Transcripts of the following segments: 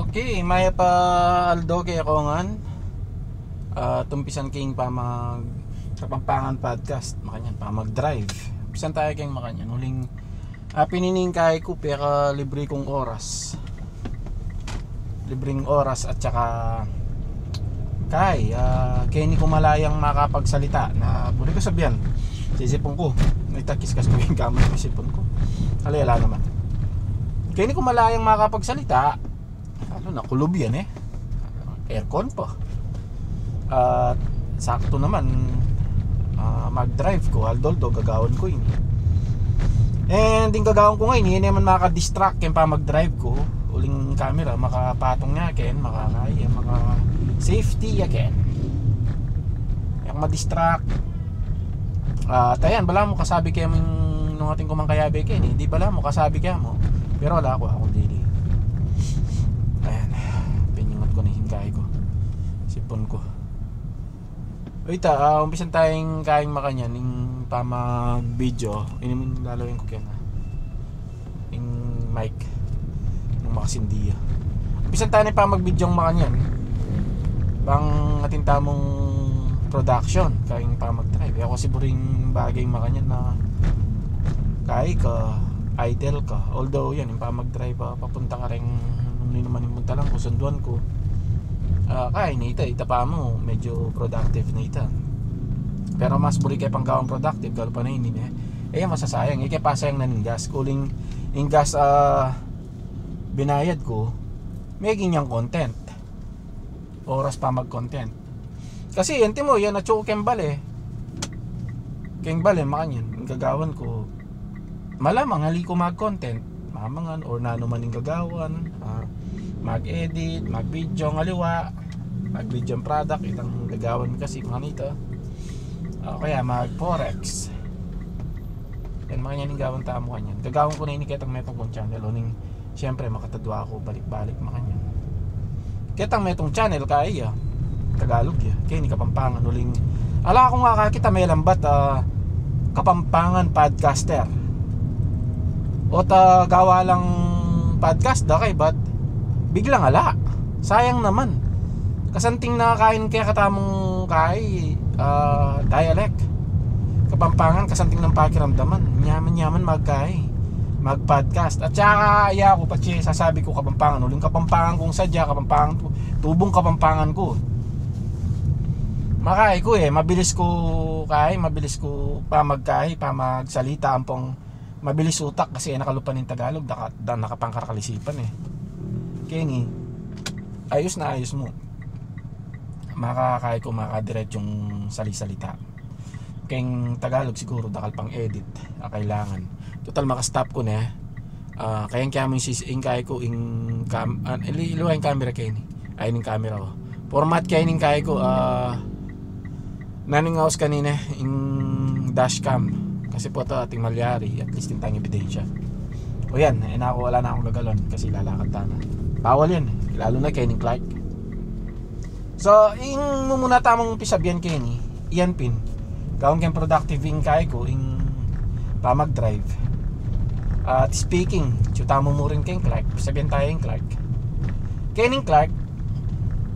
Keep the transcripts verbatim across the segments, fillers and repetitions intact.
Okay, mayap a aldo kekongan. Ah, tumpisan king pamag Kapampangan podcast, makanyan, pamag-drive. Umpisan tamu keng makanyan. Uling, ah, pin ini ing kai ku, peka libre kung oras. Libreng oras at saka kai, ah, keni ku malayang makapagsalita na buri ku sabian. Sisipun ku, may takis kasi ing kamay, sisipun ku. Alay, ala naman. Keni ku malayang makapagsalita, lalo na kulub yan e. Aircon pa. At sakto naman, ah, mag-drive ku, aldo-aldo gagawan ku ini. And ing gagawan ku ngeni, ini naman maka-distract keng pamag-drive ku. Uling camera, makapatong ya ken, makakai, maka-safety ya ken. Yang ma-distract. Ah, ayan, balamu kasabi kemu ing nung atin ku mang kayabe keni, di balamu kasabi kemu. Pero ala ku, aku dili. Ayan, piningat ku na ing kai ku. Sipun ku. O ita, ah, umpisan tayang kaing makanyan, ing pamag-video. Ini mu ing lalawen ku kena. Ing mic. Nung makasindi ya. Umpisan taya ing pamag-video makanyan. Bang atin tamung production, kaing pamag-drive. E ku kasi buring bagay makanyan na kai ka, idle ka. Although yan, ing pamag-drive, ah, papunta kareng nung ninuman ing muntalan ku, sunduan ku. Ah, kai na ita, ita pa mu, medyo productive na ita. Pero mas buri ke pang gawang productive, kalupa na ini, e. E, masasayang, e, kaya pasayang na ning gas. Uling, ing gas, ah, binayad ku, meging yang content. Oras pamag-content. Kasi, yan, timo, yan, atsu ku keng bale. Keng bale, makanyan, ing gagawan ku. Malamang, ali ku mag-content. Mamangan, or nanu man ing gagawan. Ah, mag-edit, mag-video, ng aliwa. Mag-video ing product, itang gagawan kasi, mga nito. O kaya, mag-forex. Yan, makanyan ing gawan tamu kanyan. Gagawan ku na ini ketang metung kung channel, uling, siyempre, makatadwa ku balik-balik makanyan. Ketang metung channel, kaya, Tagalog ya. Keni Kapampangan, uling. Ala ku nga kakita melambat, ah, Kapampangan podcaster. O ta gawa lang podcast da kaybat biglang ala. Sayang naman. Kasanting na kain kekatamung kai, ah, dialect. Kapampangan, kasanting nang pakiramdaman. Nyaman-nyaman magkai. Mag-podcast. At saka, ya ku, patse sasabi ku Kapampangan. Uling Kapampangan kung sadya, Kapampangan ku. Tubung Kapampangan ku. Makai ku e, mabilis ku kai, mabilis ku pamagkai, pamagsalita, ampong mabilis utak kasi e na kalupa ning Tagalog, da, da na kapangkarakal isipan e. Keni, ayus na ayus mu. Makakai ku, makadiretsyung sali-salita. Keng Tagalog siguru, dakal pang edit a kailangan. Total, maka-stop ku ne. Ah, kaya ing kaya mu ing sis-, ing kai ku, ing cam-, ah, ili-, iliwa ing camera keni. Ay, ning camera, o. Format keni ing kai ku, ah, nanu ing aus kanine, ing dashcam. Kasi pota ating malyari, at least atin tang ebidensya. O yan, e na ku, ala na kung gagalwan kasi lalakad tana. Bawal yan e, lalo na keni Clark. So, ing mumuna tamung pisabian keni, iyan pin. Gawan keng productive ing kai ku, ing pamag-drive. At speaking, atsu tamu murin keng Clark, pisabian taya ing Clark. Keni ing Clark,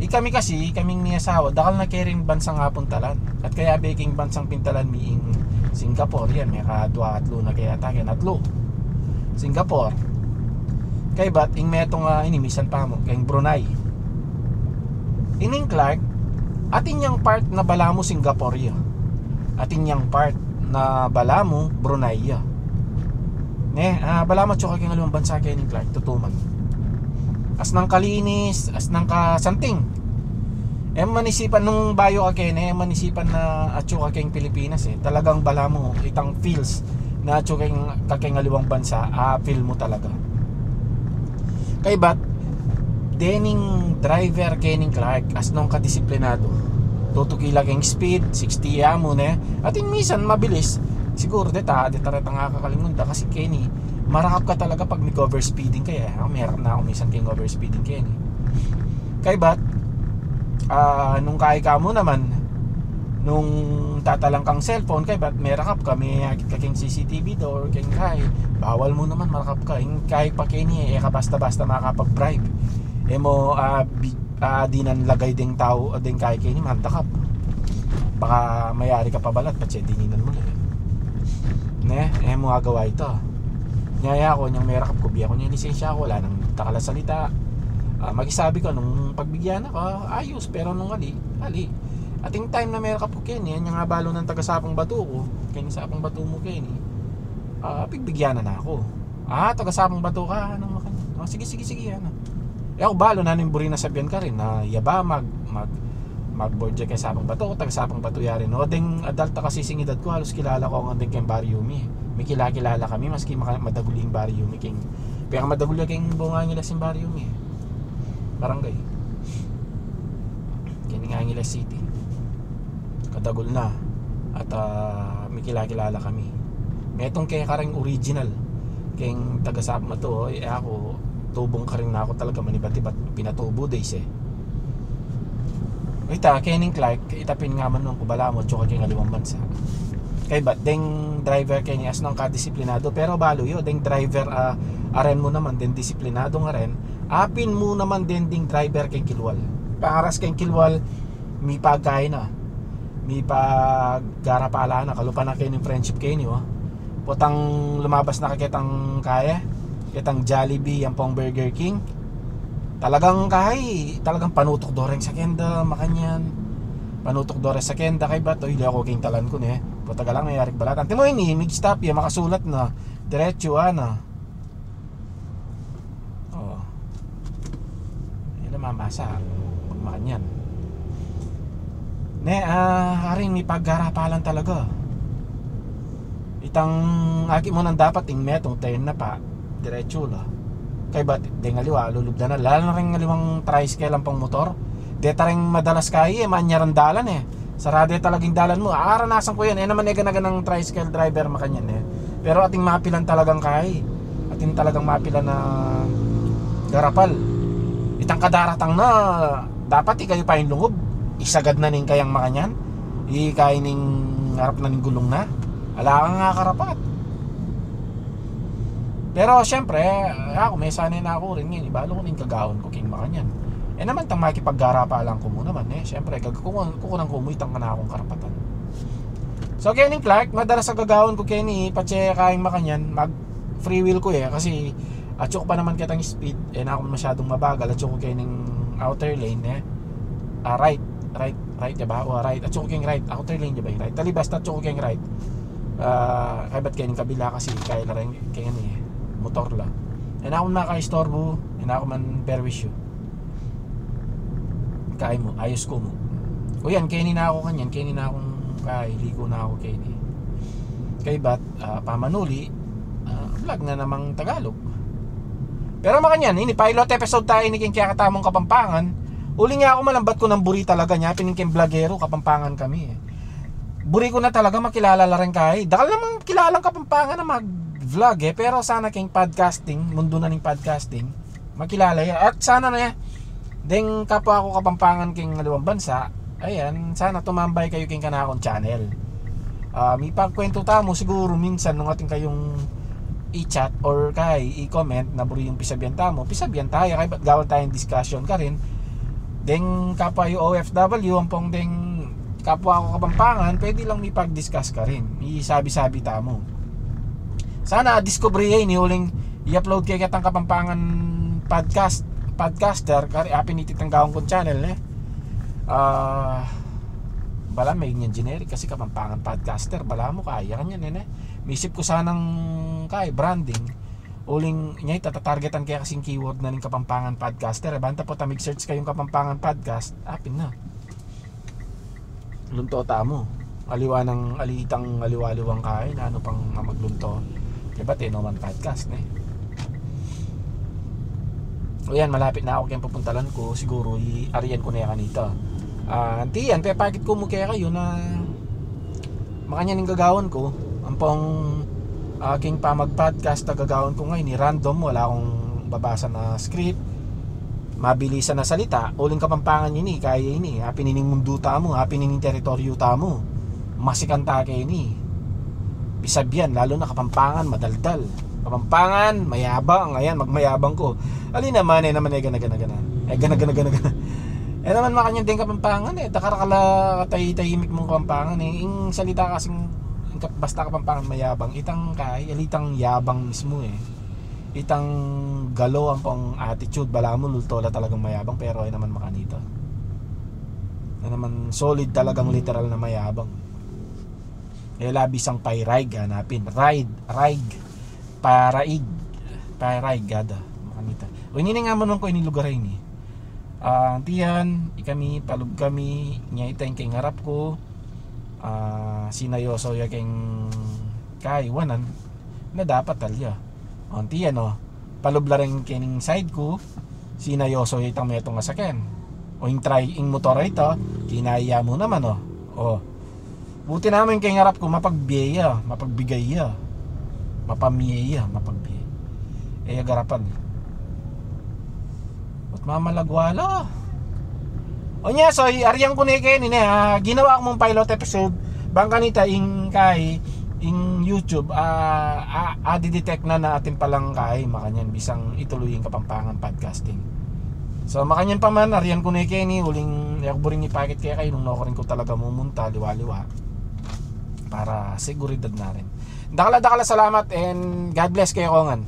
ikami kasi, ikaming mi asawa, dakal na ke rin bansang apuntalan. At kayabe king bansang pintalan mi ing Singapore, yan, mekadwa, atlu na ke yata, ken atlu. Singapore. Kaybat, ing metung, ah, ini misan pa mu, keng Brunei. Ining Clark, atin yang part na balamu Singapore ya. Atin yang part na balamu Brunei ya. Ne, ah, balamu atsu ka keng aliwang bansa keni ing Clark, tutuman. Asnang kalinis, asnang kasanting. E mu man isipan nung bayu ka keni, e mu man isipan na atsu ka keng Pilipinas e. Talagang balamu, itang feels na atsu keng, ka keng aliwang bansa, a-feel mu talaga. Kaybat, dening driver kening Clark, asnung kadisiplinadu. Tutuki la keng speed, sixty ya mu ne. Atin misan mabilis. Siguru deta, deta retang akakalingun da kasi keni, marakap ka talaga pag mig-overspeeding ka e. Ako, merakap na ku misan keng overspeeding keni. Kaybat, ah, nung kai ka mu naman, nung tatalang kang cellphone, kaybat merakap ka, meakit ka keng C C T V da or keng kai, bawal mu naman marakap ka. Ing kai pa keni, e ka basta-basta makapag-bribe. E mu, ah, bi-, ah, dinan lagay deng tau, deng kaya keni, mandakap. Baka mayari ka pa balat, patse dininan mu la. Ne, e mu agawa ita. Nya, e ku, inyang merakap ku, bie ku ning lisensya ku, ala nang dakal a salita. Ah, makisabi ku nung pagbigyan na ku, ayus, pero nung ali, ali. Ating time na merakap ku keni, inyang abalu nang taga Sapang Bato ku, keni Sapang Bato mu keni. Ah, pigbigyan na na ku. Ah, taga Sapang Bato ka, nung makanyan. O, sige, sige, sige, ano. E ku balu na ning buri na sabian karin, na ya ba mag, mag, mag-board ya keng Sapang Bato, taga Sapang Bato ya rin. O, deng adult a kasi singidad ku, halus kilala ku ngan deng keng baryu mi. Mikila-kilala kami, maski maka-, madagul ing baryu mi, keng, pekamadagul ya keng buung Angeles ing baryu mi. Barangay. Keng Angeles City. Kadagul na. At, ah, mikila-kilala kami. Metung keng kareng original. Keng taga Sapang Bato, e ku, tubung karin na ku talaga manibat-ibat pinatubu da ise. Ita, keni Clark, ita pin nga man nung ku balamu, atsu ka keng aliwang bansa. Kaybat, deng driver keni, asnang kadisiplinadu, pero balu yu, deng driver, ah, aren mu naman, deng disiplinadu ngaren, apin mu naman den ding driver keng kilwal. Pangaras keng kilwal, mipagkain na. Mipaggarapala na, kalupa na keni friendship keni, o. Potang lumabas na ka ketang kaya, ketang Jollibee, ampong Burger King. Talagang kaya, talagang panutuk do reng sakyan da, makanyan. Panutuk do reng sakyan da, kaybat, o, ili ku keng talan ku, ne. Pota galang, mayari ka balatan. Antimo ini, mig-stop ya, makasulat na. Diretsu, ana. O. Ila mamasa. Pag makanyan. Ne, ah, aring mipaggarapalan talaga. Itang aki mu nang dapat ing metung, tayan na pa. Diretsu la. Kaybat, deng aliwa, lulubdan na. Lalo na reng aliwang tricycle ampong motor. Deta reng madalas kaya, e, manyaran dalan, e. Sarade talagang dalan mu. Aranasan ku yan. E naman e gana-ganang tricycle driver makanyan, e. Pero ating mapilan talagang kaya. Ating talagang mapilan a garapal. Itang kadaratang na, dapat ikayu pa ing lungub. Isagad na ning kayang makanyan. Ikay ning arap na ning gulung na. Ala kang akarapat. Pero, siyempre, aku, mesanay na ku rin ngeni, balu ku ning gagawan ku keng makanyan. E naman tang makipaggarapalan ku mu naman, e. Siyempre, gag-, kuku-, kukunan ku mu itang kanakung karapatan. So, keni Clark, madalas a gagawan ku keni, patse keng makanyan, mag-free wheel ku, e, kasi atsu ku pa naman ketang speed, e, na ku masyadung mabagal, atsu ku kening outer lane, e. Ah, right, right, right, diba? O, right, atsu ku keng right, outer lane, diba? Right, ali basta atsu ku keng right. Ah, kaybat keng kabila kasi kaya la rin keng, e, motor la. E na ku makaistorbu, e na ku man perwisyu. Kaya mu, ayus ku mu. O yan, keni na ku kanyan, keni na kung kaya, iliku na ku keni. Kaybat, ah, pamanuli, ah, vlog na namang Tagalog. Pero makanyan, ini pilot episode tayu ini keng kekatamung Kapampangan. Uling aku malambat ku nang buri talaga nya, pin ing keng vlogero, Kapampangan kami, e. Buri ku na talaga makilala la rin kaya. Dakal namang kilalang Kapampangan a mag-vlog, e. Pero sana keng podcasting, mundu na ning podcasting, makilala ya. At sana na, deng kapwa ku Kapampangan keng aliwang bansa, ayan, sana tumambay kayu keng kanakung channel. Ah, mipagkwentu tamu, siguru minsan nung atin kayung i-chat or kaya i-comment na buri yung pisabian tamu, pisabian taya, kaybat gawan tayang discussion karin. Deng kapwa yu O F W, ampong deng kapwa ku Kapampangan, pwede lang mipag-discuss karin. Isabi-sabi tamu. Sana diskubre ye ini uling i-upload ke ketang Kapampangan podcast, podcaster, kari apin iti tanggawan kung channel, ne? Ah, balamu, e, ngan generic kasi Kapampangan podcaster, balamu kaya kanyan, e, ne? Misip ku sanang kaya branding, uling nya ita, tatargetan ke kasing keyword na ning Kapampangan podcaster, e. Banta potang mig-search kayung Kapampangan podcast, apin na. Lunto tamu. Aliwa nang, alitang aliwa-aliwang kain, nanu pang mamaglunto. Diba, Tenoman Podcast, ne? O yan, malapit na aku keng pupuntalan ku, siguru i-arian ku ne kanita. Ah, anti yan, pepakit ku mu kekayu na makanyan ing gagawan ku, ampong, ah, keng pamag-podcast a gagawan ku ngeni, random, wala kung babasa na script, mabilisan a salita, uling Kapampangan ini, kaya ini, apin ining mundu tamu, apin ining teritoryu tamu. Masikan ta keni. Pisabian, lalu na Kapampangan, madaldal. Kapampangan, mayabang, ayan, magmayabang ku. Ali naman, e naman, e, gana, gana, gana. Eh, gana, gana, gana, gana. Eh, naman makanyan deng Kapampangan, eh. Dakal a katay-, tahimik mung Kapampangan, eh. Ing salita kasing, ing kap-, basta Kapampangan mayabang. Itang kay, alitang yabang mismu, eh. Itang galaw, ampong attitude, balamu, multo la talagang mayabang, pero ay naman makanita. Ay naman solid talagang literal na mayabang. Eh, labi sang pairaig, hanapin. Raid, raig. Paraig. Paraig, gada. Makanita. O, ini nga manung ko ini lugar ini. Ah, antiyan, ikami, palub kami, nya ita ing keng harap ku, ah, sinayoso ya keng kaiwanan, na dapat talya. O, antiyan, o, palub la rin kening side ku, sinayoso ya itang metung a saken. O, ing try, ing motor a ita, kinaya mu naman, o. O, buti naman keng harap ku, mapagbie ya, mapagbigay ya, mapamie ya, mapagbie. E ya garapan. At mamalagwa la. O nya, so, i-, aryan ku ne keni, ah, ginawa ku mung pilot episode, bang kanita ing kay, ing YouTube, ah, ah, ah, didetect na na atin palang kay, makanyan bisang ituloy ing Kapampangan podcasting. So, makanyan pa man, aryan ku ne keni, uling, e ku buring ipakit kekayu nung nukarin ku talaga mumunta, liwa-liwa. Para seguridad na rin. Dakal a, dakal a salamat and God bless kekongan.